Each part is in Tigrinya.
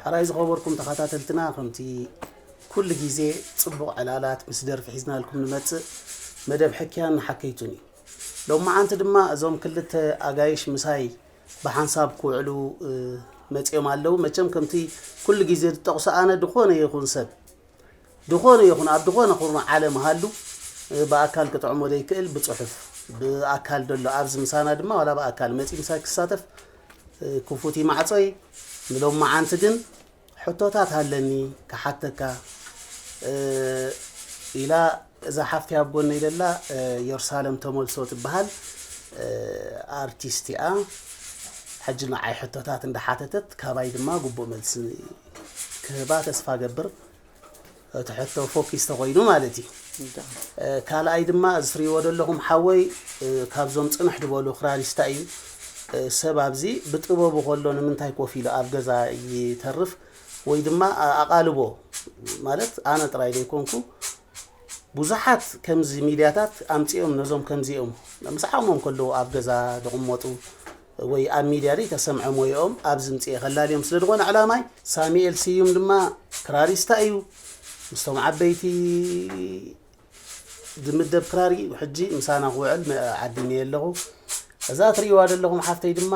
ኣራይ ዝኸበርኩም ተኸታተልትና፣ ከምቲ ኩሉ ግዜ ጽቡቕ ዕላላት ምስ ደርፊ ሒዝናልኩም ንመጽእ፣ መደብ ሕክያን ሓከይቱን እዩ። ሎማዓንቲ ድማ እዞም ክልተ ኣጋይሽ ምሳይ ብሓንሳብ ክውዕሉ መጺኦም ኣለዉ። መቸም ከምቲ ኩሉ ግዜ ዝጠቕሶ፣ ኣነ ድኾነ ይኹን ሰብ፣ ድኾነ ይኹን ኣብ ድኾነ ኩርናዕ ዓለም ሃሉ፣ ብኣካል ክጥዕሞ ዘይክእል ብጽሑፍ፣ ብኣካል ደሎ ኣብዚ ምሳና ድማ ዋላ ብኣካል መጺኡ ምሳይ ክሳተፍ ክፉት እዩ ማዕጾይ። ንሎማዓንቲ ግን ሕቶታት ኣለኒ ክሓተካ ኢላ እዛ ሓፍቲ ኣብ ጎነይ ደላ፣ ዮርሳለም ተመልሶ ትበሃል፣ ኣርቲስት እያ። ሕጂ ንዓይ ሕቶታት እንዳሓተተት ካባይ ድማ ግቡእ መልሲ ክህባ ተስፋ ገብር። እቲ ሕቶ ፎኪስ ተኾይኑ ማለት እዩ። ካልኣይ ድማ እዚ ትሪእዎ ዘለኹም ሓወይ፣ ካብዞም ጽንሕ ዝበሉ ክራሪስታ እዩ። ሰብ ኣብዚ ብጥበቡ ከሎ ንምንታይ ኮፍ ኢሉ ኣብ ገዛ ይተርፍ? ወይ ድማ ኣቓልቦ፣ ማለት ኣነ ጥራይ ዘይኮንኩ ብዙሓት ከምዚ ሚድያታት ኣምጺኦም ነዞም ከምዚኦም ምስ ዓቕሞም ከለዉ ኣብ ገዛ ዝቕመጡ ወይ ኣብ ሚድያ ዘይተሰምዐ ሞይኦም ኣብዚ ምጽኤ ከላልዮም ስለ ዝኾነ ዕላማይ። ሳሚኤል ስዩም ድማ ክራሪስታ እዩ። ምስቶም ዓበይቲ ዝምደብ ክራር እዩ። ሕጂ ምሳና ክውዕል መ- ዓዲኒ ኣለኹ። እዛ ትርእይዋ ዘለኹም ሓፍተይ ድማ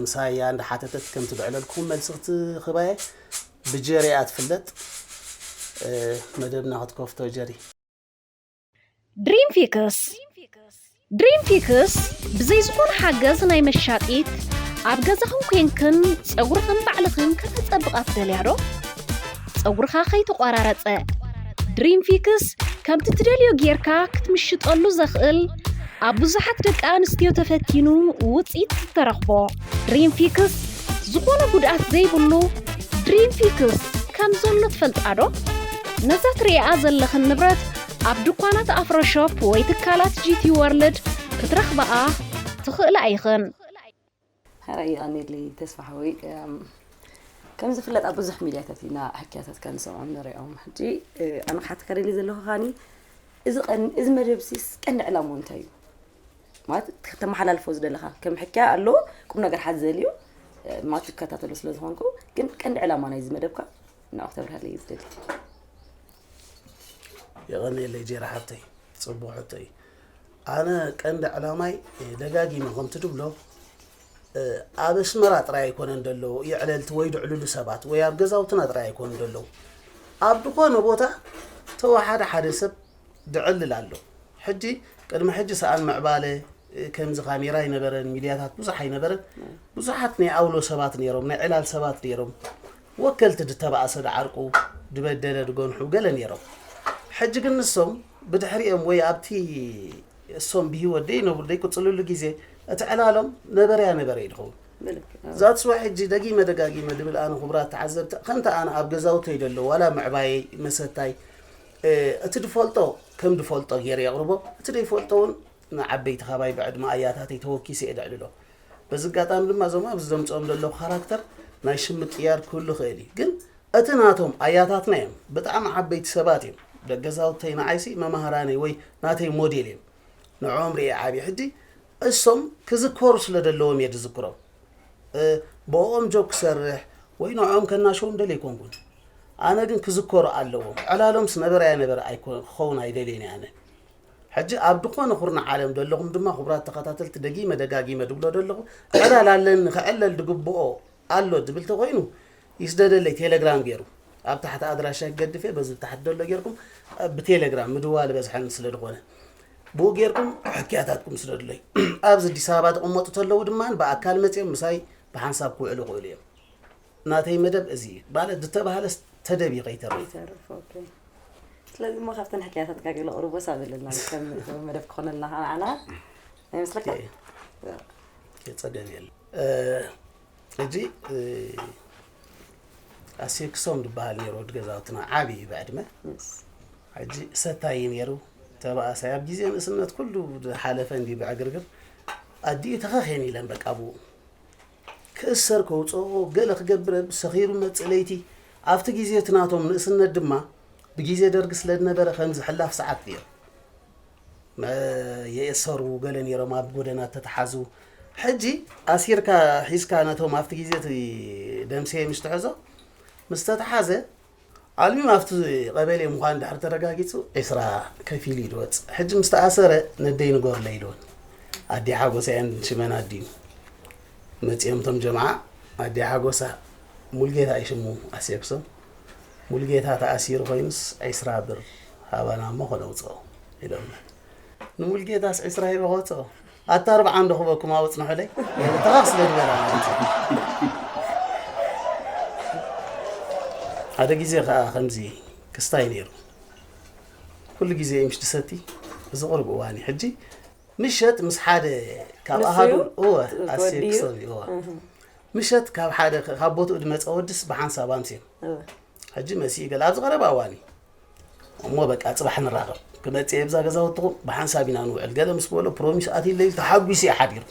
ምሳያ እንዳሓተተት ከም ትብዕለልኩም መልሲ ክትህባየ። ብጀሪ እያ ትፍለጥ። መደብና ክትከፍቶ ጀሪ። ድሪም ፊክስ ድሪም ፊክስ ብዘይ ዝኾነ ሓገዝ ናይ መሻጢት ኣብ ገዛኽን ኮንክን ጸጉርኽን ባዕልኽን ከተጸብቓ ትደልያ ዶ? ጸጉርኻ ከይተቖራረጸ ድሪም ፊክስ ከምቲ ትደልዮ ጌርካ ክትምሽጠሉ ዘኽእል ኣብ ብዙሓት ደቂ ኣንስትዮ ተፈቲኑ ውጽኢት ዝተረኽቦ ድሪም ፊክስ ዝኾነ ጉድኣት ዘይብሉ ድሪም ፊክስ ከም ዘሎ ትፈልጣ ዶ? ነዛ ትርእይኣ ዘለኽን ንብረት ኣብ ድኳናት ኣፍሮ ሾፕ ወይ ትካላት ጂቲ ወርልድ ክትረኽብኣ ትኽእላ ኢኽን። ሕራይ የቐንየለይ ተስፋ ሓወይ። ከም ዝፍለጥ ኣብ ብዙሕ ሚድያታት ኢና ሕክያታትካ ንሰምዖም ንሪኦም። ሕጂ ኣነ ክሓተካ ደልየ ዘለኹ ከዓኒ እዚ ቀን እዚ መደብ ሲስ ቀንዲ ዕላምኡ እንታይ እዩ? ማለት ከተመሓላልፎ ዝደለኻ ከም ሕክያ ኣሎ ቁም ነገር ሓዘል እዩ። ማለት ትከታተሎ ስለ ዝኾንኩ ግን ቀንዲ ዕላማ ናይዚ መደብካ ንዑ ክተብርሃለይ እዩ ዝደሊ። የቐንየለይ ጄራ ሓብተይ፣ ጽቡቕ ሕቶ እዩ። ኣነ ቀንዲ ዕላማይ ደጋጊመ ከምቲ ድብሎ ኣብ ኣስመራ ጥራይ ኣይኮነን ደለዉ የዕለልቲ ወይ ድዕልሉ ሰባት ወይ ኣብ ገዛውትና ጥራይ ኣይኮኑ ደለዉ ኣብ ዝኾነ ቦታ ተወሓደ ሓደ ሰብ ድዕልል ኣሎ። ሕጂ ቅድሚ ሕጂ ሰኣን ምዕባለ ከምዚ ካሜራ ኣይነበረን፣ ሚድያታት ብዙሕ ኣይነበረን። ብዙሓት ናይ ኣውሎ ሰባት ነይሮም፣ ናይ ዕላል ሰባት ነይሮም። ወከልቲ ድተባእሰ ድዓርቁ፣ ድበደለ ድገንሑ ገለ ነይሮም። ሕጂ ግን ንሶም ብድሕሪኦም ወይ ኣብቲ እሶም ብህይወት ደይነብሩ ደይቅፅልሉ ግዜ እቲ ዕላሎም ነበረያ ነበረ እዩ ድኸውን። ዛትስ ዋይ ሕጂ ደጊመ ደጋጊመ ድብል ኣነ ክቡራት ተዓዘብቲ ከምቲ ኣነ ኣብ ገዛውተይ ደሎ ዋላ ምዕባየይ መሰታይ እቲ ድፈልጦ ከም ድፈልጦ ገይረ የቕርቦ፣ እቲ ደይፈልጦ እውን ንዓበይቲ ካባይ ብዕድመ ኣያታተይ ተወኪሰ እየ ደዕልሎ። በዚ ኣጋጣሚ ድማ እዞም ኣብዚ ዘምፅኦም ዘለኹ ካራክተር ናይ ሽም ምቅያር ክህሉ ይኽእል እዩ፣ ግን እቲ ናቶም ኣያታትና እዮም፣ ብጣዕሚ ዓበይቲ ሰባት እዮም። ደገዛውተይ ንዓይሲ መማህራነይ ወይ ናተይ ሞዴል እዮም። ንዕኦም ርእየ ዓብየ። ሕጂ እሶም ክዝከሩ ስለ ደለዎም እየ ዝዝክሮም። ብኦም ጆክ ክሰርሕ ወይ ንዕኦም ከናሸዎም ደልየ ኣይኮንኩን። ኣነ ግን ክዝከሩ ኣለዎም። ዕላሎምስ ነበረ ኣይነበረ ኣይኮ- ክኸውን ኣይደልየን እየ ኣነ። ሕጂ ኣብ ድኾነ ኩርናዕ ዓለም ደለኹም ድማ ክቡራት ተኸታተልቲ ደጊመ ደጋጊመ ድብሎ ደለኹ ዕላል ኣለኒ ክዕለል ድግብኦ ኣሎ ድብል ተኾይኑ ይስደደለይ ቴሌግራም ገይሩ ኣብ ታሕቲ ኣድራሻ ይገድፍ እየ በዚ ታሕቲ ደሎ ገይርኩም ብቴሌግራም ምድዋል በዝሐኒ ስለ ዝኾነ ብኡ ገይርኩም ሕክያታትኩም ስደዱለይ። ኣብዚ ኣዲስ ኣበባ ዝቕመጡ ተለዉ ድማ ብኣካል መፅኦም ምሳይ ብሓንሳብ ክውዕሉ ይኽእሉ እዮም። ናተይ መደብ እዚ እዩ ማለት ዝተባህለስ ተደብ እዩ ከይተርፍ። ይተርፍ። ኦኬ። ስለዚ እሞ ካብተን ሕክያታትካ ገለ ቁርቦስ ኣብለና ከም መደብ ክኾነልና ከዓ ንዓና ኣይመስለካ? ኦኬ፣ ጸገም የለ። ሕጂ ኣሴክሶም ዝበሃል ነይሩ ወዲ ገዛውትና ዓብዪ እዩ ብዕድመ። ሕጂ ሰታይ እዩ ነይሩ ተባእሳይ ኣብ ግዜ ንእስነት ኩሉ ዝሓለፈ እንዲዩ ብዕግርግር ኣዲኡ ተኸኽ እየን ኢለን በቃ ብኡ ክእሰር ከውፅኦ ገለ ክገብር ሰኺሩ መፅእ ለይቲ ኣብቲ ግዜ እቲ ናቶም ንእስነት ድማ ብግዜ ደርጊ ስለ ዝነበረ ከምዚ ሕላፍ ሰዓት ነይሩ የእሰሩ ገለ ነይሮም ኣብ ጎደና ተተሓዙ ሕጂ ኣሲርካ ሒዝካ ነቶም ኣብቲ ግዜ እቲ ደምሴ ምስ ትሕዞ፣ ምስ ተተሓዘ፣ ኣልሚም ኣብቲ ቀበሌ ምዃን ድሕሪ ተረጋጊጹ፣ ዒስራ ከፊሉ እዩ ዝወጽእ። ሕጂ ምስ ተኣሰረ፣ ነደይ ንገሩለይ ኢልወን። ኣዲ ሓጎሳ እየን ሽመን ኣዲኡ። መጺኦም እቶም ጀምዓ፣ ኣዲ ሓጎሳ፣ ሙልጌታ እዩ ሽሙ፣ ኣስየክሶም። ሙልጌታ ተኣሲሩ ኮይኑስ፣ ዒስራ ብር ሃባና እሞ ከነውጽኦ ኢሎምና። ንሙልጌታስ ዒስራ ሂበ ከውጽኦ? ኣታ ኣርብዓ እንዶ ክበኩም ኣውጽንሑለይ። ተኻኽ ስለ ዝበላ ማለት እዩ። ሓደ ግዜ ከኣ ከምዚ ክስታይ ነይሩ። ኩሉ ግዜ እዩ ምሽ ድሰቲ፣ እዚ ቁሩብ እዋን እዩ። ሕጂ ምሸት ምስ ሓደ ካብ ንሱ ኣሃዱ፣ እዩ? እወ፣ እቲ ኣሴ ወዲ እዩ? ክሰብ እዩ፣ እወ። እህ። ምሸት ካብ ሓደ፣ ካብ ቦትኡ ድመጸ ወድስ ብሓንሳብ ኣምስዮም። እወ። ሕጂ መሲኡ ገለ ኣብዚ ቀረባ እዋን እዩ። እሞ በቃ ጽባሕ ንራኸብ። ክመጽእ እየ ብዛ ገዛውትኹም፣ ብሓንሳብ ኢና ንውዕል። ገለ ምስ በሎ ፕሮሚስ ኣትይለይ ተሓጒሱ እዩ ሓዲሩ።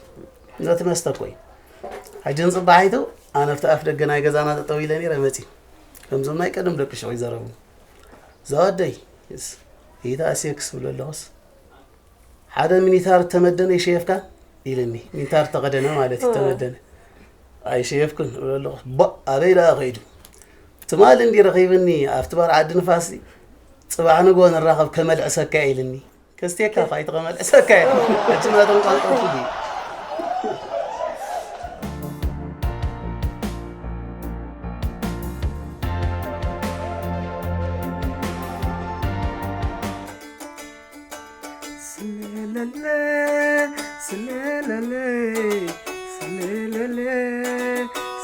ነቲ መስተ እኮ እዩ። ሕጂ ንጽባሒቱ ኣነ ኣብቲ ኣፍ ደገ ናይ ገዛና ጠጠው ኢለ ነይረ መጺኡ። ከምዞም ናይ ቀደም ደቂ ሽዑ ይዘረቡ። እዛ ወደይ፣ እስ፣ ይታ ሴክስ ብሎ ኣለኹስ። ሓደ ሚኒታር ተመደነ ይሸየፍካ ኢልኒ። ሚኒታር ተቐደነ ማለት እዩ፣ እወ። ተመደነ። ኣይሸየፍኩን እብሎ ኣለኹ። ቦ፣ ኣበይ ደኣ ከይዱ? ትማሊ እንዲ ረኺብኒ ኣብቲ ባር ዓዲ ንፋስ፣ ጽባሕ ንግሆ ንራኸብ ከመልዕሰካ ኢልኒ። ከስትየካ እኮ ኣይትኸመልዕሰካ እየ። ሕጂ ናቶም ቋንቋ ፍሉይ እዩ። ስለለለ፣ ስለለለ፣ ስለለለ፣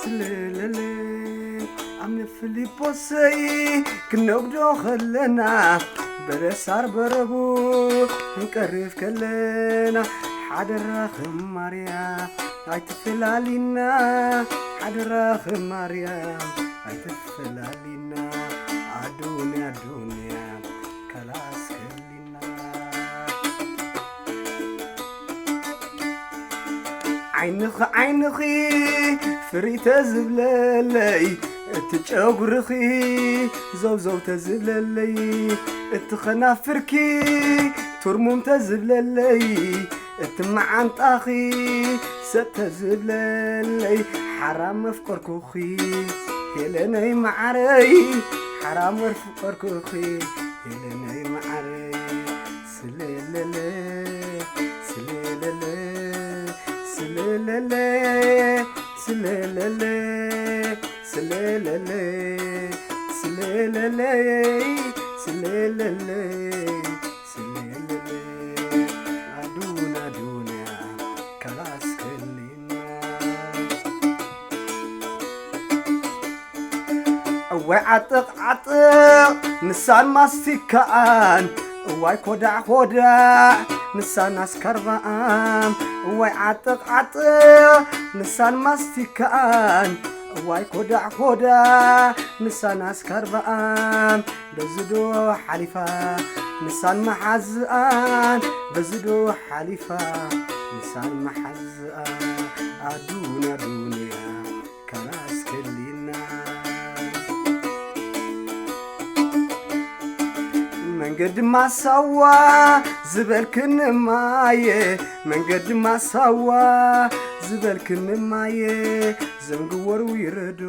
ስለለለ። ኣምነ ፊልጶሰይ ክነጉዶ ከለና፣ በረሳር በረቡ ክንቀርፍ ከለና፣ ሓደራኽም ማርያ ኣይትፈላሊና፣ ሓደራኽም ማርያ ኣይትፈላሊና። ኣዱንያ ኣዱንያ ከላስ ከሊና። ዓይንኺ ዓይንኺ ፍርይ ተዝብለለይ፣ እቲ ጨጉርኺ ዘውዘው ተዝብለለይ፣ እቲ ኸናፍርኪ ቱርሙም ተዝብለለይ፣ እቲ መዓንጣኺ ሰጥ ተዝብለለይ፣ ሓራም መፍቀርኩኺ ሄለነይ መዓረይ፣ ሓራም መፍቀርኩኺ ሄለነይ መዓረይ። ስለለለ፣ ስለለለ፣ ስለለለ፣ ስለለለ፣ ስለለለ፣ ስለለለ፣ ስለለለ፣ ስለለለ። ኣዱና ዱንያ ከላስ ከሊና። እዋይ ዓጥቕ ዓጥቕ ንሳን ማስቲካኣን፣ እዋይ ኮዳዕ ኮዳዕ ንሳን ኣስካርባኣን። እዋይ ዓጥቕ ዓጥቕ ንሳን ማስቲካኣን፣ እዋይ ኮዳዕ ኮዳዕ ንሳን ኣስካርባኣን። በዚ ዶ ሓሊፋ ንሳን መሓዝኣን፣ በዚ ዶ ሓሊፋ ንሳን መሓዝኣን። ኣዱንያ ዱንያ ከላስ ከሊና። መንገዲ ማሳዋ ዝበልክኒ ማየ፣ መንገዲ ማሳዋ ዝበልክኒ ማየ፣ ዘንግወር ዊረዶ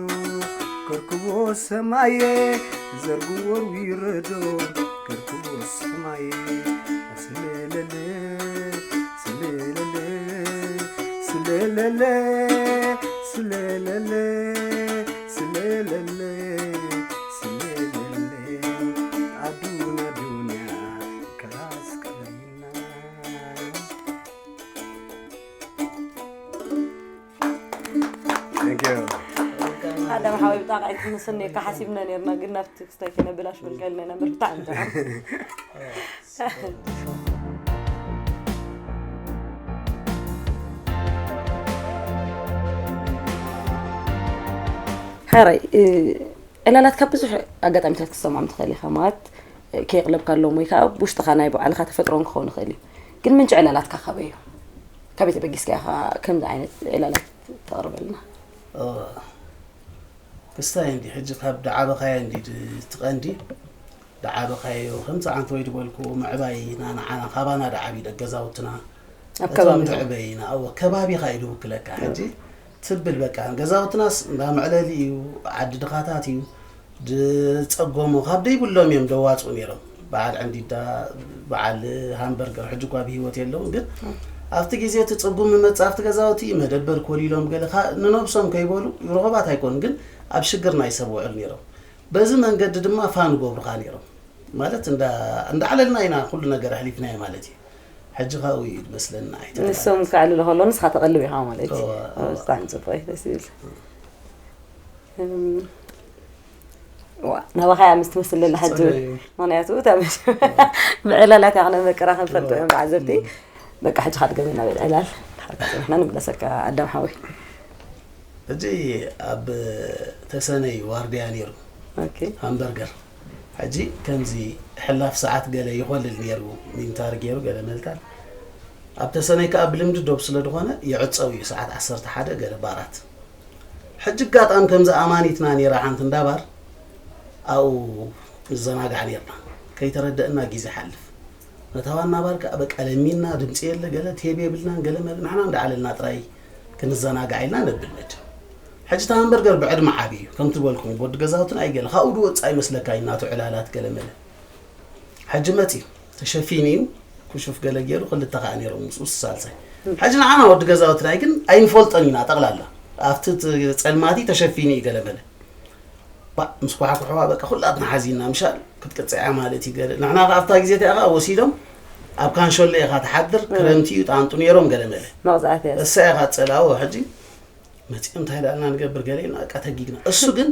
ከርክቦ ሰማየ፣ ዘርግወር ዊረዶ ከርክቦ ሰማየ። ስለለለ፣ ስለለለ፣ ስለለለ፣ ስለለለ፣ ስለለለ፣ ስለለለ፣ ኣዱና ዱንያ ከላስ ከሊና። Thank you። ኣዳም ሓወይ ብጣዕሚ ኣይትንስነካ ሓሲብና ነርና፣ ግን ናብቲ ክስታይ ከነብላሽ ብልቀልና ኢና እምበር ብጣዕሚ ጥዑም። ሕራይ፣ እ፣ ዕላላት ካብ ብዙሕ ኣጋጣሚታት ክትሰምዖም ትኽእል ኢኻ። ማለት፣ እ፣ ከየቕለብካ ኣለዎም ወይ ከዓ ውሽጥኻ ናይ ባዕልኻ ተፈጥሮን ክኸውን ይኽእል እዩ። ግን ምንጪ ዕላላትካ ካበይ እዩ? ካበይ ተበጊስካ ኢኻ ከምዚ ዓይነት ዕላላት ተቕርበልና? እ፣ ክስታይ እንዲ ሕጂ ካብ ደዓበኻዮ እንዲ ድ-፣ ትቐንዲ ደዓበኻዮ ከምዚ ዓንተ ወይ ዝበልኩ ምዕባይ ና-፣ ንዓና ካባና ደዓቢ ደገዛውትና ኣብ ከባቢ ትዕበይና ኣዎ ከባቢኻ እዩ ዝውክለካ። ሕጂ ትብል በቃ ገዛውትናስ እንዳ መዕለሊ እዩ፣ ዓዲ ድኻታት እዩ፣ ዝጸገሙ ካብ ደይብሎም እዮም ደዋፅኡ ነይሮም። በዓል ዕንዲዳ፣ በዓል ሃምበርገር ሕጂ እኳ ብህይወት የለውን፣ ግን ኣብቲ ግዜ እቲ ጽጉም መጻፍቲ ገዛውቲ መደበር ኮሊሎም ገለ ንነብሶም ከይበሉ ርኹባት ኣይኮኑ፣ ግን ኣብ ሽግር ናይ ሰብ ውዕል ነይሮም። በዚ መንገዲ ድማ ፋን ገብሩኻ ነይሮም። ማለት እንዳ እንዳዕለልና ኢና ኩሉ ነገር ኣሕሊፍናዮ ማለት እዩ። ሕጂ ካብኡ እዩ ዝመስለኒ ኣይተረዳእኩ። ንሶም ክዕልሉ ከለዉ ንስኻ ተቐልብ ኢኻ ማለት እዩ። እወ፣ እወ። ብጣዕሚ ጽቡቕ እዩ፣ ደስ ይብል። እም፣ ዋ፣ ናባኻ እያ ምስ ትመስል ዘላ ሕጂ እውን። ጸገም እዩ። ምኽንያቱ እታ መሽ-፣ ብዕላላት እያ ክነመቅራ ክንፈልጦ እወ። እዮም ተዓዘብቲ። እም። በቃ ሕጂ ካድገም ኢና ብዕላል። ድሓር ከጽንሕና ንምለሰካ ኣዳም ሓወይ። ሕጂ ኣብ ተሰነይ ዋርድያ ነይሩ። ኦኬ። ሃምበርገር። ሕጂ ከምዚ ሕላፍ ሰዓት ገለ ይኾልል ነይሩ፣ ሚኒታር ገይሩ ገለ መልካል። ኣብ ተሰነይ ከኣ ብልምዲ ዶብ ስለ ዝኾነ ይዕጸው እዩ፣ ሰዓት ዓሰርተ ሓደ ገለ ባራት። ሕጂ ኣጋጣሚ ከምዚ ኣማኒትና ነይራ ሓንቲ እንዳ ባር፣ ኣብኡ ንዘናጋዕ ነይርና። ከይተረደእና ግዜ ሓልፍ። ነታ ዋና ባር ከኣ በቃ ለሚንና፣ ድምጺ የለ፣ ገለ ቴብ የብልናን፣ ገለ መለ-፣ ንሕና እንዳዓለልና ጥራይ ክንዘናጋዕ ኢልና ነብል መቸም። ሕጂ እቲ ሃምበርገር ብዕድመ ዓቢ እዩ፣ ከምቲ ዝበልኩም፣ ወዲ ገዛውትን ኣይገለ፣ ካብኡ ድወጽእ ኣይመስለካ እዩ፣ እናቱ ዕላላት ገለ መለ። ሕጂ መጺኡ፣ ተሸፊኑ እዩ፣ ኩሹፍ ገለ ገይሩ፣ ክልተ ከኣ ነይሮም ምስኡ፣ ሳልሳይ። ሕጂ ንዓና ወዲ ገዛውትና ግን ኣይንፈልጦን ኢና ጠቕላላ። ኣብቲ ት-፣ ጸልማቲ ተሸፊኑ እዩ ገለ መለ። ባ-፣ ምስ ኳሕኩሕዋ በቃ ኩላትና ሓዚንና ምሻል ክትቅጽዕ እያ ማለት እዩ ገለ። ንሕና ከኣ ኣብታ ግዜ እቲኣ ከኣ ወሲዶም ኣብ ካንሸሎ ኢኻ ትሓድር፣ እም። ክረምቲ እዩ ጣንጡ ነይሮም ገለ መለ። መቕጻዕቲ እያ። እሳ ኢኻ ትጸልኣዎ ሕጂ መጺኦም እንታይ ደኣልና ንገብር ገለ ኢልና በቃ ተጊግና። እሱ ግን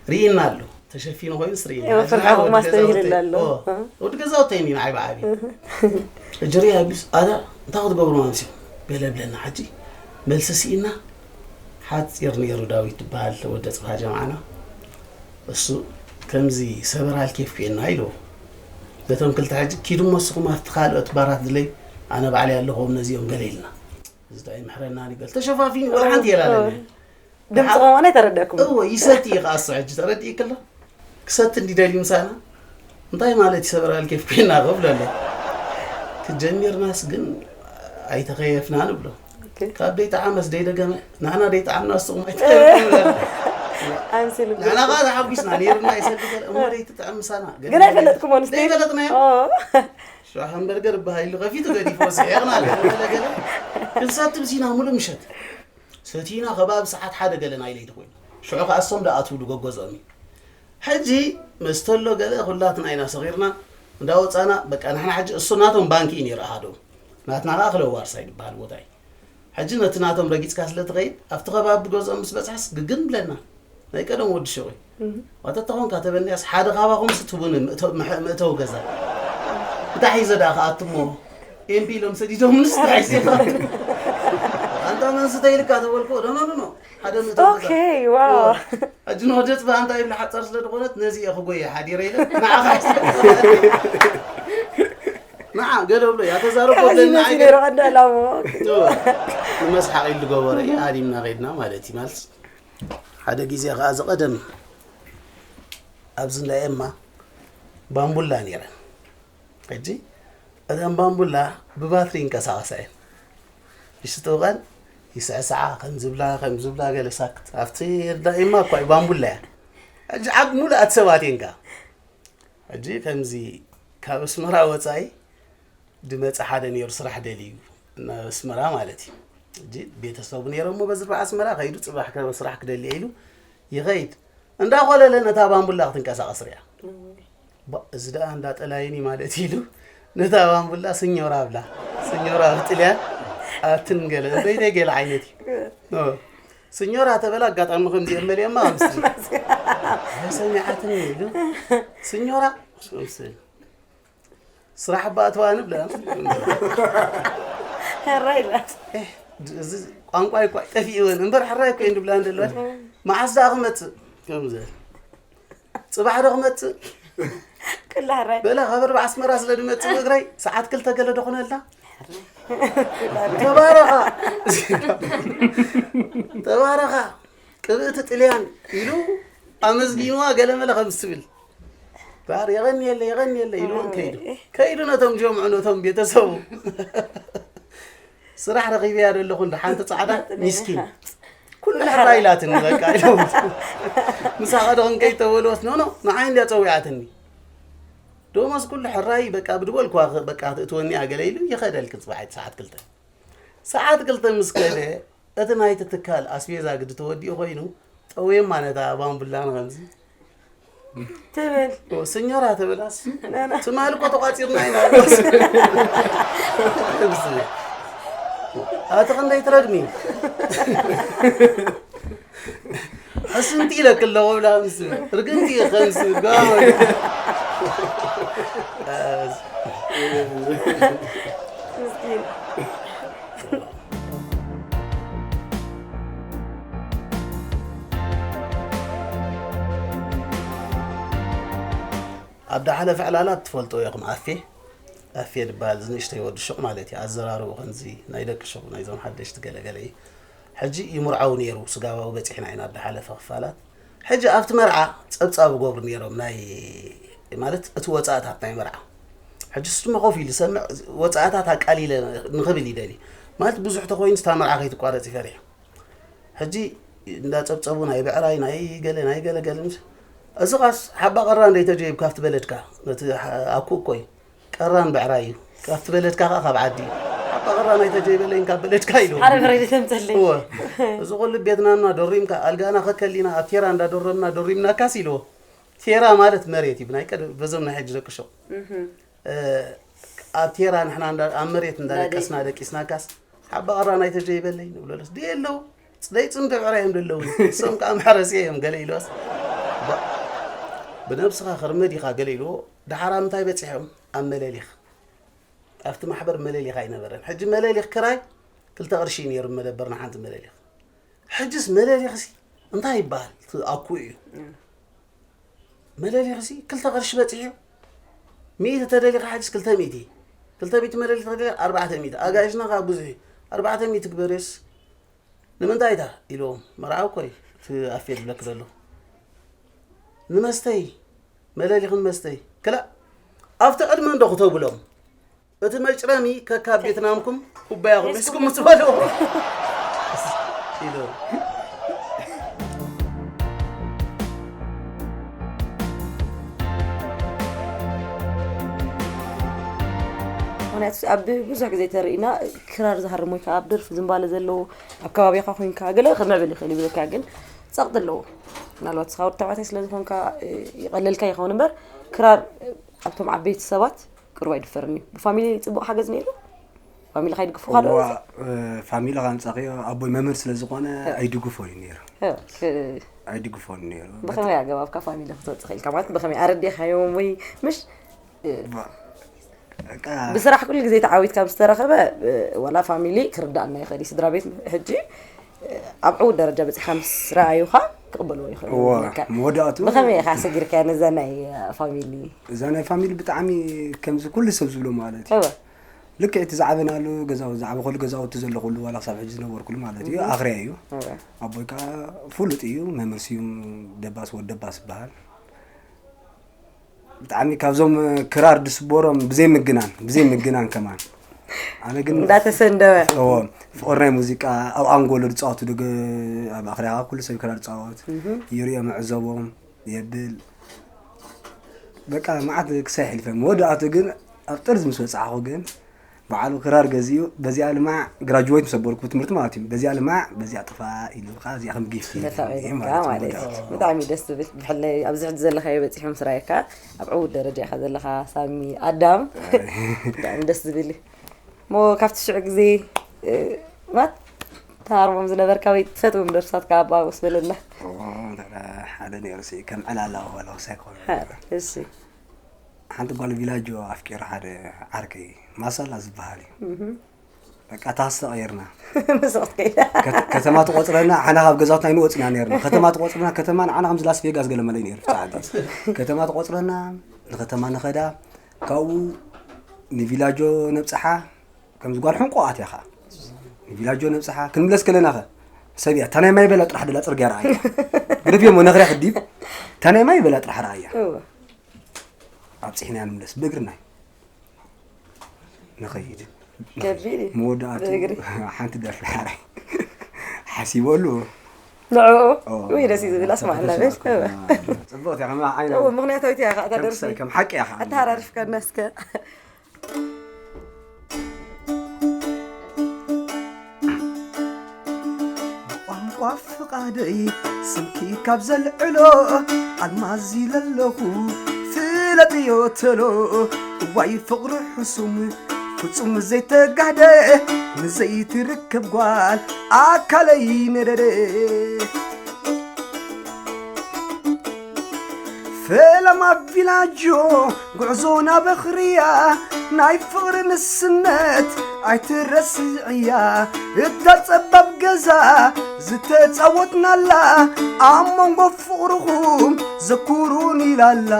ርኢና ኣሎ። ተሸፊኑ ኮይኑስ ርኢና። እወ፣ ሕጂ ፍርሒ ንዓ ወዲ ክማስ ገዛውተይ፣ ተቢህልላ ኣሎ። እወ፣ እ። ወዲ ገዛውተይ እኒ ንዓይ ብዓቢ። እህ። ሕጂ ርኢያ ቢስ፣ ኣታ እንታይ ክትገብሩ ማለት እዩ? ገለ ብለና። ሕጂ መልሲ ስኢና፣ ሓጺር ነይሩ ዳዊት ዝበሃል ወደ ጽፋ ጀማዓና። እሱ ከምዚ ሰበራል ኬፍ ኩኤና ኢልዎ። ነቶም ክልተ ሕጂ ኪዱ እሞ ንስኹም ኣብቲ ካልኦት ባራት ድለዩ፣ ኣነ ባዕለይ ኣለኹዎም ነዚኦም ገለ ኢልና። እዚ ዳኣ ይምሕረና ንበል። ተሸፋፊኑ ወላ ሓንቲ የላለና። ድምፂ ከማን ኣይተረደእኩምን። እወ፣ ይሰቲ እዩ ከኣ እሱ ሕጂ፣ ተረዲእኪ ኣሎ? ክሰቲ እንዲ ደልዩ ምሳና? እንታይ ማለት እዩ ሰበራል ኬፍ ኮይና ክብሎ ኣሎ። ክጀሚርናስ ግን ኣይተኸየፍና ንብሎ። ኦኬ። ካብ ደይጠዓመስ ደይደገመ፣ ንሕና ደይጠዓምና ንስኹም ኣይትኸየፉ ንብሎ። ኣምሲሉ ንሕና ገይሩ። ከኣ ተሓጒስና፣ ነይርና ይሰቲ ገለ፣ እሞ ደይትጥዕም ምሳና። ገለ ግን ኣይፈለጥኩሞን ስቲል። ደይፈለጥናዮ። ኦ። ሽዋ ሃምበርገር በሃይሉ ከፊቱ ገዲፉ ወሲሕና ገለ ገለ። ክንሰቲ ብዚና ሙሉእ ምሸት። ሰቲና ከባቢ ሰዓት ሓደ ገለ ናይ ለይቲ ኮይኑ። ሽዑ ከኣ እሶም ደኣ ኣትውሉ ገገዝኦም እዩ። ሕጂ መስተሎ ገለ ኩላትና ኢና ሰኺርና፣ እንዳወጻና፣ በቃ ንሕና ሕጂ እሱ ናቶም ባንኪ እዩ ነይሩ ኣሃዶም። ናትና ከኣ ክለዋርሳይ ዝበሃል ቦታ እዩ። ሕጂ ነቲ ናቶም ረጊጽካ ስለ ትኸይድ፣ ኣብቲ ከባቢ ገዝኦም ምስ በጽሐስ ግግን ብለና። ናይ ቀደም ወዲ ሹቕ እዩ። እህ። ዋተ ተኾንካ ተበንያስ ሓደ ካባኹምስ ትቡኒ ምእተው-፣ ምሐ-፣ መእተዊ ገዛ። እንታይ ሒዘ ደኣ ክኣቱ እሞ? ኤምቢ ኢሎም ሰዲዶምንስ እንታይ ሒዘ ክኣቱ? ኣንታ መንስተ ኢልካ ተበልኩ፣ ኖ፣ ኖ፣ ኖ፣ ኖ። ሓደ መእተዊ ገዛ። ኦኬ፣ ዋው። እወ። ሕጂ ንወደት ብኣንታ ይብላ ሓጻር ስለ ዝኾነት ነዚ እየ ክጎየ ሓዲረ ኢለ ንዓኻ ሒዘ። ንዓ ገለ ብሎ እያ ተዛረቦ ኣብዚ ብለኒ መሲ ኣይገ-፣ ነይሩ ቀንዲ ዕላምኡ። እወ። ንመስሓቕ ኢሉ ዝገበሮ እዩ፣ ሃዲምና ከይድና ማለት እዩ። ማለት ሓደ ግዜ ከኣ ዝቐደም ኣብዚ እንዳ ኤማ ባምቡላ ነይረን። ሕጂ እተን ባምቡላ ብባትሪ ይንቀሳቐሳ እየን። ይስጥውቐን ይስዕስዓ፣ ከም ዝብላ፣ ከም ዝብላ ገለ ሳክት። ኣብቲ እንዳ ኤማ እኳ እዩ ባምቡላ እያ። ሕጂ ዓግ ሙሉኣት ሰባት እየን ከኣ። ሕጂ ከምዚ ካብ ኣስመራ ወጻኢ ድመጸ ሓደ ነይሩ ስራሕ ደልዩ ናብ ኣስመራ ማለት እዩ። ሕጂ ቤተሰቡ ነይሮሞ በዚ ኣርባዓ ኣስመራ ከይዱ ጽባሕ ከ-፣ ስራሕ ክደሊ ኢሉ ይኸይድ። እንዳኾለለ ነታ ባምቡላ ክትንቀሳቐስ ሪኣ። እወ። ባ፣ እዚ ደኣ እንዳ ጠላይኒ ማለት ኢሉ ነታ ባምቡላ ስኞራ ብላ። ስኞራ ኣብ ጥልያን ኣትን ገለ፣ በይተይ ገለ ዓይነት እዩ። እወ። ስኞራ ተበላ ኣጋጣሚ ከምዚ እየ መሊኦማ ኣምስል። ኣይሰሚዓትን ኢሉ። ስኞራ፣ ኣምስል። ስራሕ እባ ኣትዋ ንብላ። ሕራይ ኢላት። ኤህ፣ እዚ ቋንቋ እኳ ጠፊእወን እምበር ሕራይ እኮ እየን ድብላ እንደለዋ። መዓስ ደኣ ክመጽእ? ከም ዝብል። ጽባሕ ዶ ክመጽእ? ክላ ሕራይ። በላ፣ ካብ ኣርባዓ ኣስመራ ስለ ድመጽእ ብእግረይ ሰዓት ክልተ ገለ ዶ ኾነላ? ተባረኻ። ተባረኻ። ቅብእቲ ጥልያን ኢሉ ኣመስጊንዋ ገለ መለ ከም ዝብል። ባር የቐንየለ፣ የቐንየለ ኢልዎም ከይዱ። ከይዱ ነቶም ጀምዑ፣ ነቶም ቤተሰቡ። ስራሕ ረኺበያ ዘለኹ እንደ ሓንቲ ጻዕዳ ሚስኪን። ኩሉ ሕራይ ኢላትኒ በቃ ኢሎም። ምሳኻ ዶ ክንከይድ ተበልዎስ፣ ኖ፣ ኖ፣ ንዓይ እንድያ ጸዊዓትኒ። ዶሞስ ኩሉ ሕራይ በቃ ብድበልኳ በቃ ትእትወኒ እያ ገለ ኢሉ ይኸደልኪ ጽባሕ ሰዓት ክልተ። ሰዓት ክልተ ምስ ከደ፣ እቲ ናይቲ ትካል ኣስቤዛ ግዲ ተወዲኡ ኮይኑ፣ ጠውየማ ነታ ባምቡላ ንኸምዚ። ትብል ኦ፣ ሰኞራ ትብላስ? ናና ትማል እኮ ተቋጺርና ኢና። ኣቲ ክንደይ ትረግሚ? ኣስንቲ ኢለክ ኣለኹ ብላ ምስ ርግንቲ ከምስ ጋማ። ምስኪን ኣብ ዳሓለፈ ዕላላት ትፈልጦ ኢኹም። ኣፌ ኣፌ ዝበሃል ዝንእሽተይ ወዲ ሹቕ ማለት እዩ። ኣዘራርቡ ከምዚ ናይ ደቂ ሹቕ ናይዞም ሓደሽቲ ገለገለ እዩ። ሕጂ ይምርዓው ነይሩ። ስጋባዊ በፂሕና ኢና ኣብ ዳሓለፈ ክፋላት። ሕጂ ኣብቲ መርዓ ፀብፃብ ይገብሩ ነይሮም ናይ ማለት እቲ ወፃእታት ናይ መርዓ። ሕጂ እሱ ድማ ኮፍ ኢሉ ዝሰምዕ ወፃእታት ኣቃሊለ ንኽብል ይደሊ ማለት ብዙሕ ተኮይኑ ስታ መርዓ ከይትቋረፅ ይፈርሕ። ሕጂ እንዳፀብፀቡ ናይ ብዕራይ ናይ ገለ ናይ ገለ ገለ ምስ እዚ ኻስ ሓባ ቀራ እንደይተጀይብ ካብቲ በለድካ ነቲ ኣኩ እኮይ ቀራን ብዕራይ እዩ ካብቲ በለድካ ከዓ ካብ ዓዲ እዩ። ሓባ ቀራ ናይ ተጀይበለይን ካብ በለድካ ኢሉ ሓደ ፍረድ ተምፀለይ እወ እዚ ኩሉ ቤትናና ዶሪምካ ኣልጋና ከከሊና ኣብ ቴራ እንዳዶረምና ዶሪምናካስ ኢልዎ። ቴራ ማለት መሬት እዩ ብናይ ቀደም በዞም ናይ ሕጂ ደቂ ሹቕ ኣብ ቴራ ንሕና እንዳ- ኣብ መሬት እንዳደቀስና ደቂስናካስ ሓባ ቀራ ናይ ተጀይበለይ ንብለሎስ ድየ ኣለዉ ደይ ፅምዲ ዕራ እዮም ደለዉ እሶም ከዓ መሕረሲ እዮም ገለ ኢልዋስ ባ- ብነብስኻ ክርመድ ኢኻ ገለ ኢልዎ። ዳሓራ ምንታይ በፂሖም ኣብ መለሊኽ ኣብቲ ማሕበር መለሊኻ ኣይነበረን። ሕጂ መለሊኽ ክራይ ክልተ ቅርሺ እዩ ነይሩ መደበር ንሓንቲ መለሊኽ። ሕጅስ መለሊኽሲ እንታይ ይበሃል? ኣኩ እዩ። መለሊኽሲ ክልተ ቅርሺ በፂሑ ሚእቲ ተደሊኻ ሕጅስ ክልተ ሚእቲ ክልተ ሚእቲ መለሊኽ ተደሊኻ ኣርባዕተ ሚእቲ ኣጋይሽና ካብ ብዙሕ እዩ። ኣርባዕተ ሚእቲ ግበርዮስ ንምንታይ እታ ኢልዎም መርዓው ኮይ እቲ ኣፌ ዝብለክ ዘሎ ንመስተይ መለሊኽን መስተይ ክላእ ኣብቲ ዕድመ እንዶ ክተብሎም እቲ መጭረሚ ከካብ ቤትናምኩም ኩባያኹም ሒዝኩም ምስ በልዎ ኢሉ። ምክንያቱ ኣብ ብዙሕ ግዜ ተርእና ክራር ዝሃርም ወይ ከዓ ኣብ ደርፊ ዝንባለ ዘለዎ ኣብ ከባቢኻ ኮይንካ ገለ ክምዕብል ይኽእል ይብለካ ግን ጸቕጢ ኣለዎ። ምናልባት ስኻ ወዲ ተባዕታይ ስለ ዝኾንካ ይቐለልካ ይኸውን እምበር ክራር ኣብቶም ዓበይቲ ሰባት ቅሩብ ኣይድፈርን እዩ። ብፋሚሊ ጽቡቕ ሓገዝ ነይሩ? ፋሚሊ ካይድግፉኻ ዶ? ፋሚሊ ካምጻኽዮ ኣቦይ መምህር ስለ ዝኾነ ኣይድግፎ እዩ ነይሩ። ኣይድግፎ ነይሩ። ብኸመይ ኣገባብካ ፋሚሊ ክትወጽእ ኽኢልካ ማለት ብኸመይ ኣረዲኻዮም ወይ ምሽ ብስራሕ ኩሉ ግዜ ተዓዊትካ ምስ ተረኸበ ዋላ ፋሚሊ ክርዳእና ይኽእል እዩ ስድራ ቤት ሕጂ ኣብ ዕዉት ደረጃ በፂኻ ምስ ረኣዩኻ ክቕበልዎ ይኽእሉ እወ፣ ይብለካ። መወዳእቱ ብኸመይ ኢኻ ሰጊርካያ ነዛ ናይ ፋሚሊ እዛ ናይ ፋሚሊ ብጣዕሚ ከምዚ ኩሉ ሰብ ዝብሎ ማለት እዩ። እወ ልክዕ እቲ ዝዓበናሉ ገዛውቲ ዝዓበኸሉ ገዛውቲ ዘለኹሉ ዋላ ክሳብ ሕጂ ዝነበርኩሉ ማለት እዩ ኣኽርያ እዩ። እወ ኣቦይ ከዓ ፍሉጥ እዩ መምህር ስዩም ደባስ ወዲ ደባስ ይበሃል። ብጣዕሚ ካብዞም ክራር ድስበሮም ብዘይ ምግናን ብዘይ ምግናን ከማን ኣነ ግን እንዳተሰንደወ እዎ ፍቕሪ ናይ ሙዚቃ ኣብ ኣንጎሎ ዝፃወቱ ደገ ኣብ ኣኽርያ ኩሉ ሰብ ክራር ዝፃወት ይርእዮም ዕዘቦም የብል በቃ መዓት ክሳይ ሕልፈ መወዳእቱ ግን ኣብ ጥርዚ ምስ በፃዕኹ ግን በዓሉ ክራር ገዚኡ በዚኣ ልማዕ ግራጅዌት ምስ ኣበልኩ ትምህርቲ ማለት እዩ በዚኣ ልማዕ በዚኣ ጥፋእ ኢሉ ከዓ እዚኣ ከም ጊፍት ተፈቒዱልካ ማለት እዩ። ብጣዕሚ ደስ ዝብል ብፍላይ ኣብዚ ሕጂ ዘለኻዮ በፂሑ ምስ ረኣየካ ኣብ ዕዉት ደረጃ ኢኻ ዘለኻ ሳሚ ኣዳም ብጣዕሚ ደስ ዝብል እዩ። እሞ ካብቲ ሽዑ ግዜ ማት ተሃርቦም ዝነበርካ ወይ ትፈትዎም ደርሳትካ ኣባ ወስበለና ሓደ ነይሩ ሲ ከም ዕላላ ወላ ሳይኮን እሺ ሓንቲ ጓል ቪላጆ ኣፍቂሩ ሓደ ዓርከይ ማሳላ ዝበሃል እዩ በቃ ታስ ተቐይርና ምስቕ ከይዳ ከተ- ከተማ ትቆፅረና ሓና ካብ ገዛውትና ኣይንወፅና ነርና ከተማ ትቆፅረና ከተማ ንዓና ከምዚ ላስ ቬጋስ ገለ መለይ ነይሩ ብቻ ዓዲ ከተማ ትቆፅረና ንከተማ ንኸዳ ካብኡ ንቪላጆ ነብፅሓ ከምዚ ጓል ሕንቆ ኣትያ ከዓ ንቪላጆ ነብፅሓ ክንምለስ ከለና ኸ ሰብ እያ እታ ናይ ማይ በላ ጥራሕ ደላ ፅርግያ ረኣያ ግደፍዮ እሞ ነኽርያ ክዲብ እታ ናይ ማይ በላ ጥራሕ ረኣያ ኣብፂሕና ንምለስ ብእግርና ንኸይድ ከቢድ እዩ። መወዳእቱ ብእግሪ ሓንቲ ደርፊ ሓራይ ሓሲበሉ። ንዕኡ ውይ ደስ እዩ ዝብል ኣስማዕና ቤት ጽብቕቲ እያ ከማ ዓይና እው ምክንያታዊት እያ ከዓ እታ ደርፊ ከም ሓቂ እያ ከዓ ኣተሃራርፍካና እስከ ቋንቋ ፍቓደይ ስምኪ ካብ ዘልዕሎ ኣልማዝ ኢለለኹ ፍለጥዮ ተሎ እዋይ ፍቕሪ ሕሱም ፍጹም ዘይተጋህደ ንዘይትርከብ ጓል ኣካለይ ነደደ ፈለማ ቪላጆ ጉዕዞ ናብ ኣኽርያ ናይ ፍቕሪ ንስነት ኣይትረስዕያ እታ ጸባብ ገዛ ዝተጻወትናላ ኣብ መንጎ ፍቕርኹም ዘኩሩን ኢላላ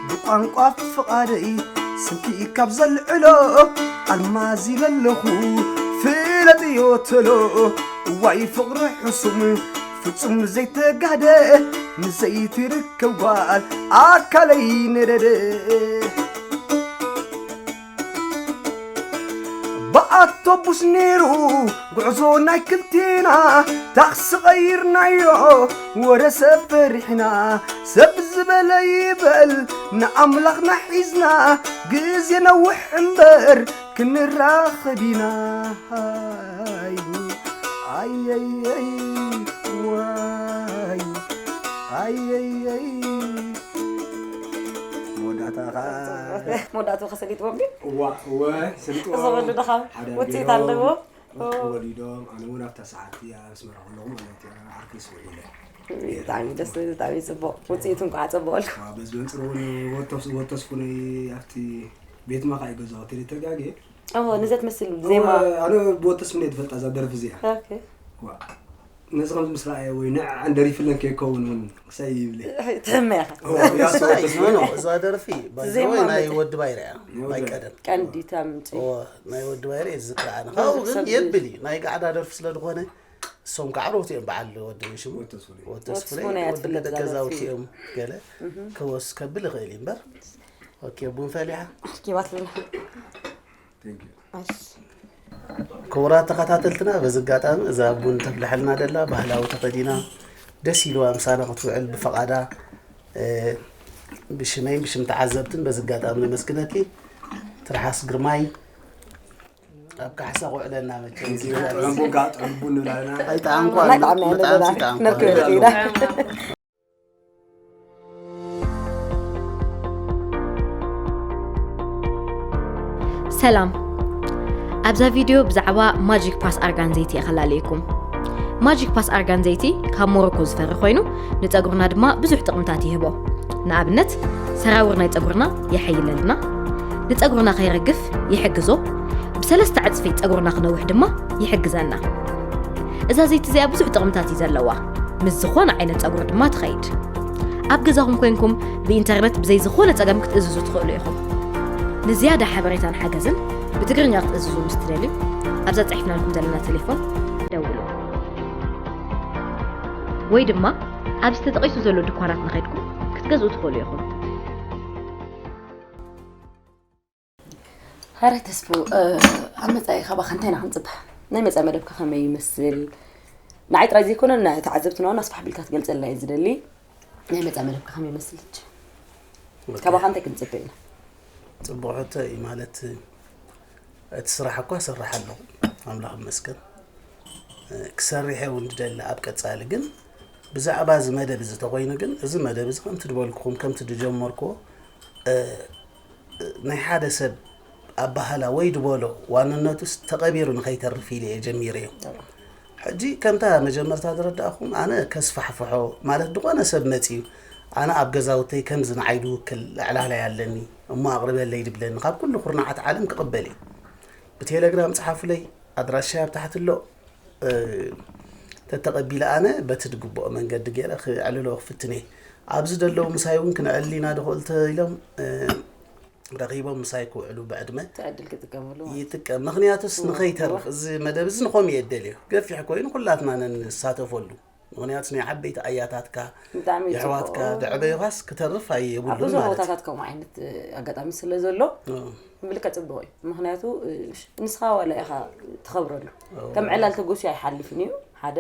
ብቋንቋ ፍቓደይ ስምኪ ካብ ዘልዕሎ ኣልማዝ ኢለለኹ ፍለጥዮ ተሎ እዋይ ፍቕሪ ሕሱም ፍጹም ዘይተጋደ ንዘይትርከብ ጓል ኣካለይ ነደደ ብኣቶቡስ ነይሩ ጉዕዞ ናይ ክልቴና ታኽሲ ቐይርናዮ ወረ ሰብ ፈሪሕና ሰብ ዝበለ ይበል ንኣምላኽና ሒዝና ግዜ ነውሕ እምበር ክንራኸብ ኢና ኣየየይ ዋይ ኣየየይ መወዳእታ ከዓ መወዳእቱ ከሰሊጥዎም ድዩ እዋ እወ ስልጥዎ ዝኽእሉ ድኻ ሓደ ውፅኢት ገይሮም ኣለዎ ወሊዶም ኣነ እውን ኣብታ ሰዓት እያ ኣስመራ ከለኹ ማለት እያ ዓርኪ ስውዒለ ብጣዕሚ ደስ ዝብል ብጣዕሚ ፅቡቕ ውፅኢቱ እንኳዓ ፅቡቕ ኣልኩ በዚ መንፅር እውን ወተስፉነይ ኣብቲ ቤት ማኻ እዩ ገዛወት ተጋጌ እዎ ንዘት መስል ዜማ ኣነ ብወተስፉነይ ትፈልጣ እዛ ደርፊ እዚኣ ኦኬ። ዋ ነዚ ከም ምስ ረኣየ ወይ ንዕዐን ደሪፍለን ከይከውን እውን ክሳይ ይብለ ትሕመ ኢኻ እዋ፣ ያሱ ወተስፉነይ እዛ ደርፊ ዜማ ባይዘወይ ናይ መጽ- ወዲ ባይረ እያ ናይ ወዲ ባይቀደም ቀንዲ ተምፂ እዎ፣ ናይ ወዲ ባይረ እዩ ዝዝክር ኣነ ካብኡ ግን ሰብ- የብል እዩ ናይ ጋዕዳ ደርፊ ስለ ዝኾነ እሶም ከዓ ሮት እዮም በዓል ወዲ ሽሙ ወተስፉነይ ወተስፉነይ ወተስፉነይ ወዲ ትፍለጥ እዛ ገዛውቲ ደርፊ። እዮም ገለ ከወስ ከብል ይኽእል እዩ እምበር ኦኬ ቡን ፈሊሓ ኪባትልና Thank you። እሺ ክቡራት ተኸታተልትና በዚ ኣጋጣሚ እዛ ቡን ተፍልሐልና ደላ ባህላዊ ተኸዲና ደስ ኢልዋ ምሳና ክትውዕል ብፈቓዳ እ፣ ብሽመይን ብሽም ተዓዘብትን በዚ ኣጋጣሚ ነመስግነኪ ትርሓስ ግርማይ ኣብ ካሕሳ ክውዕለና መቸም ጥዑም ቡን ከዓ ጥዑም ቡን ንብላልና ኣይጠዓምኳ ናይ ጣዕሚ ያለ ብጣዕሚ ደላ ይጠዓምኳ ነርክብ ኢዳ ሰላም። ኣብዛ ቪድዮ ብዛዕባ ማጂክ ፓስ ኣርጋን ዘይቲ እየ ከላለየኩም። ማጂክ ፓስ ኣርጋን ዘይቲ ካብ ሞሮኮ ዝፈሪ ኮይኑ ንፀጉርና ድማ ብዙሕ ጥቕምታት ይህቦ። ንኣብነት ሰራውር ናይ ፀጉርና የሐይለልና፣ ንፀጉርና ከይረግፍ ይሕግዞ፣ ብሰለስተ ዕፅፊ ፀጉርና ክነውሕ ድማ ይሕግዘና። እዛ ዘይቲ እዚኣ ብዙሕ ጥቕምታት እዩ ዘለዋ። ምስ ዝኾነ ዓይነት ጸጉሪ ድማ ትኸይድ። ኣብ ገዛኹም ኮይንኩም ብኢንተርነት ብዘይ ዝኾነ ጸገም ክትእዝዙ ትኽእሉ ኢኹም። ንዝያዳ ሓበሬታን ሓገዝን ብትግርኛ ክትእዝዙ ምስ ትደልዩ ኣብዛ ጽሒፍናልኩም ዘለና ቴሌፎን ደውሉ። ወይ ድማ ኣብዚ ተጠቒሱ ዘሎ ድኳናት ንኸድኩም ክትገዝኡ ትኽእሉ ኢኹም። ሃረ ተስፉ ኣብ መጻኢ ካባኻ እንታይ ኢና ክንጽበ? ናይ መጻኢ መደብካ ከመይ ይመስል? ንዓይ ጥራይ ዘይኮነ ንተዓዘብትና እውን ኣስፍሕ ኣቢልካ ክትገልጸልና እየ ዝደሊ። ናይ መጻኢ መደብካ ከመይ ይመስል? ካባኻ እንታይ ክንጽበ ኢና? ፅቡቅ ሕቶ እዩ ማለት እቲ ስራሕ እኳ ሰራሕ ኣለኹ ኣምላኽ ይመስገን ክሰርሕ እውን ዝደሊ ኣብ ቀፃሊ ግን ብዛዕባ እዚ መደብ እዚ ተኮይኑ ግን እዚ መደብ እዚ ከምቲ ዝበልኩኹም ከምቲ ዝጀመርክዎ ናይ ሓደ ሰብ ኣባህላ ወይ ዝበሎ ዋንነቱስ ተቐቢሩ ንኸይተርፍ ኢለ እየ ጀሚረዮ። ሕጂ ከምታ መጀመርታ ዝረዳእኹም ኣነ ከስፋሕፍሖ ማለት ዝኾነ ሰብ መፂኡ ኣነ ኣብ ገዛውተይ ከምዚ ንዓይ ዝውክል ኣዕላላይ ኣለኒ እሞ ኣቕርበለይ ድብለኒ ካብ ኩሉ ኩርናዓት ዓለም ክቕበል እዩ። ብቴሌግራም ፀሓፉለይ ኣድራሻይ ኣብ ታሕቲ ኣሎ። ተተቐቢለ ኣነ በቲ ዝግብኦ መንገዲ ገይረ ክዕልሎ ክፍትን እየ። ኣብዚ ዘለዉ ምሳይ እውን ክንዕልል ኢና ዶ ክእልተ ኢሎም ረኺቦም ምሳይ ክውዕሉ ብዕድመ እቲ ዕድል ክጥቀምሉ ይጥቀም። ምኽንያቱስ ንኸይተርፍ እዚ መደብ እዚ ንኸም እየ ደልዮ ገፊሕ ኮይኑ ኩላትና ነንሳተፈሉ ምኽንያቱ ናይ ዓበይቲ ኣያታትካ ብጣዕሚ እዩ የሕዋትካ ጽቡቕ። ደዕበዮኻስ ክተርፍ ኣብ የብሉን ብዙ ማለት ቦታታት ከምኡ ዓይነት ኣጋጣሚ ስለ ዘሎ ብልክዕ ጽቡቕ እዩ። ምክንያቱ ንስኻ ዋላ ኢኻ ትኸብረሉ፣ ከም ዕላል ተጎስዩ ኣይሓልፍን እዩ። ሓደ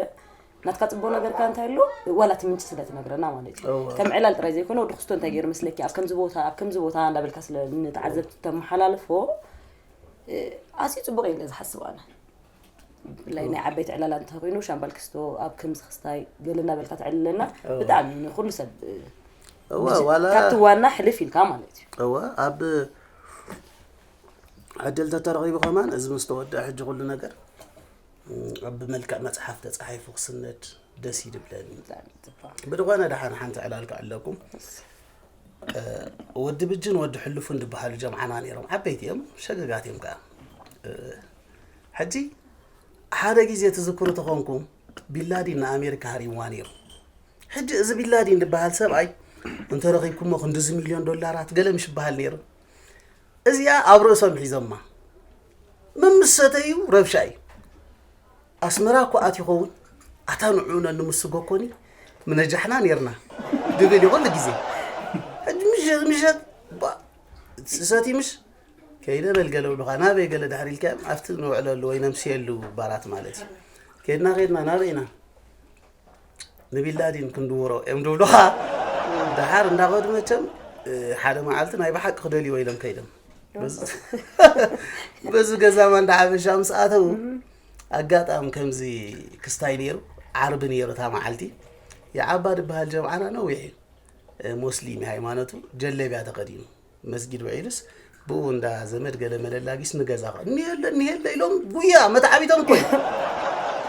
ናትካ ጽቡቕ ነገርካ እንታይ ኣሎ ዋላ እቲ ምንጭ ስለ ትነግረና ማለት እዩ። ከም ዕላል ጥራይ ዘይኮነ ወዲ ክስቶ እንታይ ገይሩ መስለኪ ኣብ ከምዚ ቦታ ኣብ ከምዚ ቦታ እንዳበልካ ስለ ንተዓዘብቲ ተመሓላልፎ ኣዝዩ ጽቡቕ ኢለ ዝሓስብ ኣነ። ብፍላይ ናይ ዓበይቲ ዕላላት እንተኾይኑ ሻምባል ክስቶ ኣብ ከምዚ ክስታይ ገለ እናበልካ ተዕልለና ብጣዕሚ ንኩሉ ሰብ እወ ዋላ ካብቲ ዋና ሕልፍ ኢልካ ማለት እዩ። እወ ኣብ ዕድል ተተረኺቡ ከማን እዚ ምስ ተወድአ ሕጂ ኩሉ ነገር ኣብ ብመልክዕ መፅሓፍ ተፃሒፉ ክስነድ ደስ ይድብለኒ። ብጣዕሚ ጽቡቕ። ብድኾነ ደሓን ሓንቲ ዕላል ክዕለኩም ወዲ ብጅን ወዲ ሕሉፉን ዝበሃሉ ጀምዓና ነይሮም። ዓበይቲ እዮም፣ ሸገጋት እዮም ከዓ። ሕጂ ሓደ ግዜ ትዝክሩ ተኾንኩም ቢንላዲን ንኣሜሪካ ሃሪምዋ ነይሩ። ሕጂ እዚ ቢንላዲን ዝበሃል ሰብኣይ እንተረኺብኩሞ ክንድዚ ሚልዮን ዶላራት ገለ ምሽ ይበሃል ነይሩ። እዚኣ ኣብ ርእሶም ሒዞማ መምሰተዩ ረብሻ እዩ። ኣስመራ እኮ ኣትዩ ኸውን ኣታ ንዑ ነንምስጎኮኒ ምነጃሕና ነርና ድብል እዩ ኩሉ ግዜ። ሕጂ ምሸት ምሸት ባ- ሰቲ ምሽ ከይደ በል ገለ ብሉኻ ናበይ ገለ ድሕሪ ኢልካ ኣብቲ ንውዕለሉ ወይ ነምስየሉ ባራት ማለት እዩ። ከድና ከድና ናበይና ንቢላዲን ክንድውሮ እዮም ድብሉኻ። ደሓር እንዳኸዱ መቸም ሓደ መዓልቲ ናይ ብሓቂ ክደልይዎ ኢሎም ከይዶም በዚ ገዛማ እንዳ ሓበሻ ምስ ኣተው ኣጋጣሚ ከምዚ ክስታይ ነይሩ። ዓርቢ ነይሩ እታ መዓልቲ። የዓባ ዝበሃል ጀምዓና ነዊሕ እዩ፣ ሞስሊም ሃይማኖቱ ጀለቢያ ተኸዲኑ መስጊድ ውዒሉስ ብኡ እንዳ ዘመድ ገለ መለላጊስ ንገዛ ኸ እኒሀለ እኒሀለ ኢሎም ጉያ መትዓቢቶም ኮይ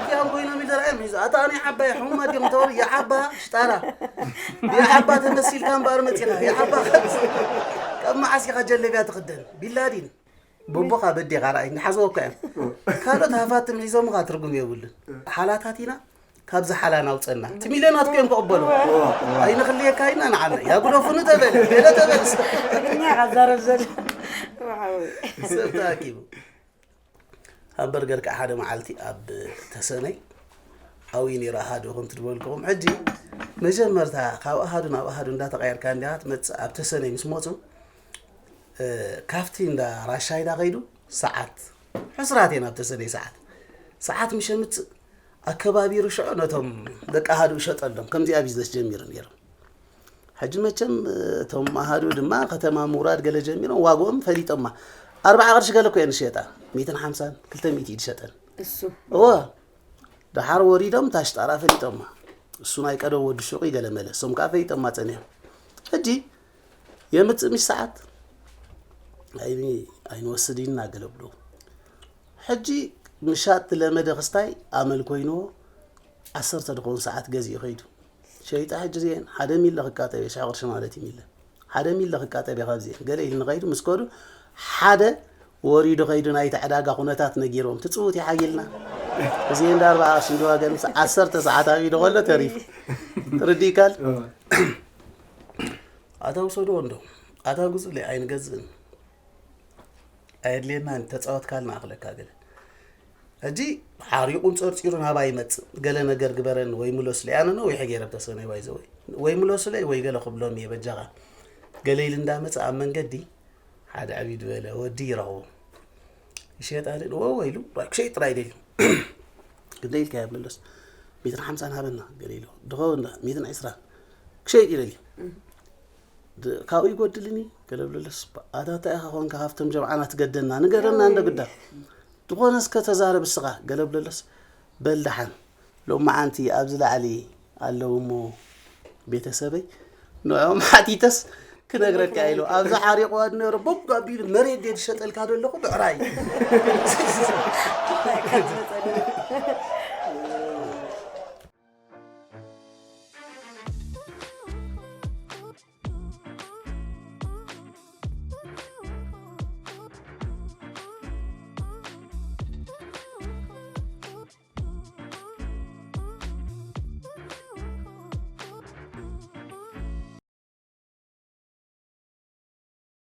ጉያ ኮይኖም ይዘርአም ሒዞ ኣታ ኣነ የዓባይ ሕሙማት እዮም ተበሉ። የዓባ ሽጣራ የዓባ ተመሲልካ እምበኣር መፂኻ የዓባ ካብ መዓስ ኢኻ ጀለቢያ ትኽደን ቢላዲን ቦቦኻ በዴኻ ርኣይ ንሓዝወካ እዮም። ካልኦት ሃፋትም ሒዞምኻ ትርጉም የብሉን። ሓላታት ኢና ካብዚ ሓላ ናውፀና እቲ ሚልዮናት እዮም ክቕበሉ ኣይንኽልየካ ኢና ንዓና ያጉደፉኒ ተበል ገለ ተበል ትግርኛ ኢኻ ትዛረብ ዘሎ። ሰብ ተኣኪቡ ሃምበርገር ከዓ ሓደ መዓልቲ ኣብ ተሰነይ ዓብዩ ነይሩ ኣሃዱ ከም ትድበልክኹም ሕጂ መጀመርታ ካብ ኣሃዱ ናብ ኣሃዱ እንዳተቐየርካ እንዲኻ ትመፅእ ኣብ ተሰነይ ምስ መፁ ካብቲ እንዳ ራሻይዳ ከይዱ ሰዓት ሕስራት እየ ናብ ተሰነይ ሰዓት ሰዓት ምሸ ምፅእ ኣከባቢሩ ሽዑ ነቶም ደቂ ኣሃዱ ይሸጠሎም ከምዚኣ ቢዝነስ ጀሚሩ ነይሩ። ሕጂ መቸም እቶም ኣሃዱ ድማ ከተማ ምውራድ ገለ ጀሚሮም ዋግኦም ፈሊጦማ። ኣርባዓ ቅርሺ ገለ እኮ እየን ዝሸጣ። ሚእትን ሓምሳን ክልተ ሚእቲ እዩ ዝሸጠን። እሱ እወ ደሓር ወሪዶም እታ ሽጣራ ፈሊጦማ። እሱ ናይ ቀደም ወዲ ሹቕ እዩ ገለ መለ እሶም ከዓ ፈሊጦማ ፀኒሖም። ሕጂ የምፅእ ምሽ ሰዓት ኣይኒ ኣይንወስድ ኢልና ገለ ብሎ ሕጂ ምሻጥ ለመደ ክስታይ ኣመል ኮይንዎ ዓሰርተ ዝኾኑ ሰዓት ገዚኡ ከይዱ ሸይጣ ሕጂ እዚአን ሓደ ሚለ ክቃጠብ እየ ሽሕ ቅርሺ ማለት እዩ ሚለ ሓደ ሚለ ክቃጠብ እየ ካብዚአን ገለ ኢሉ ንኸይዱ ምስ ከዱ ሓደ ወሪዱ ከይዱ ናይቲ ዕዳጋ ኩነታት ነጊርዎም ትፅውት ይሓይልና እዚ እንዳ ኣርባዓ ቅርሺ እንዲ ዋገን ምስ ዓሰርተ ሰዓት ኣብ ኢዱ ከሎ ተሪፉ ትርድእካል ኣታ ውሰድዎ እንዶ ኣታ ግዙለይ ኣይንገዝእን ኣየድልየናን ተፃወትካልና ኣኽለካ ገለ ሕጂ ሓሪቑን ፀርፂሩ ናባይ ይመፅእ ገለ ነገር ግበረኒ ወይ ምለሱለይ ኣነ ነዊሐ ገይረ ብተሰነይ ባይዘወይ ወይ ምለሱለይ ወይ ገለ ክብሎም እየ በጃኻ ገለ ኢሉ እንዳመፀ ኣብ መንገዲ ሓደ ዕብይ ዝበለ ወዲ ይረኽቦ ይሸየጥ ኣለ ወወ ኢሉ ክሸይጥ ጥራይ ደልዩ ግደ ኢልካ የብለሎስ ሚትን ሓምሳን ሃበና ገለ ኢሉ ድኸውን ሚትን ዕስራን ክሸይጥ ይደልዩ ካብኡ ይጎድልኒ ገለ ብለለስ ኣታ እንታይ ኢኻ ኮንካ ካብቶም ጀምዓና ትገደና ንገረና እንደ ግዳ ዝኾነ እስከ ተዛረብ እስኻ ገለ ብለለስ በል ደሓን ሎማዓንቲ ኣብዚ ላዕሊ ኣለዉ እሞ ቤተሰበይ ንዕኦም ሓቲተስ ክነግረካ ኢሉ ኣብዚ ሓሪቑዋ ዝነበረ ቦግ ኣቢሉ መሬት ድየ ዝሸጠልካ ዘለኹ ብዕራይ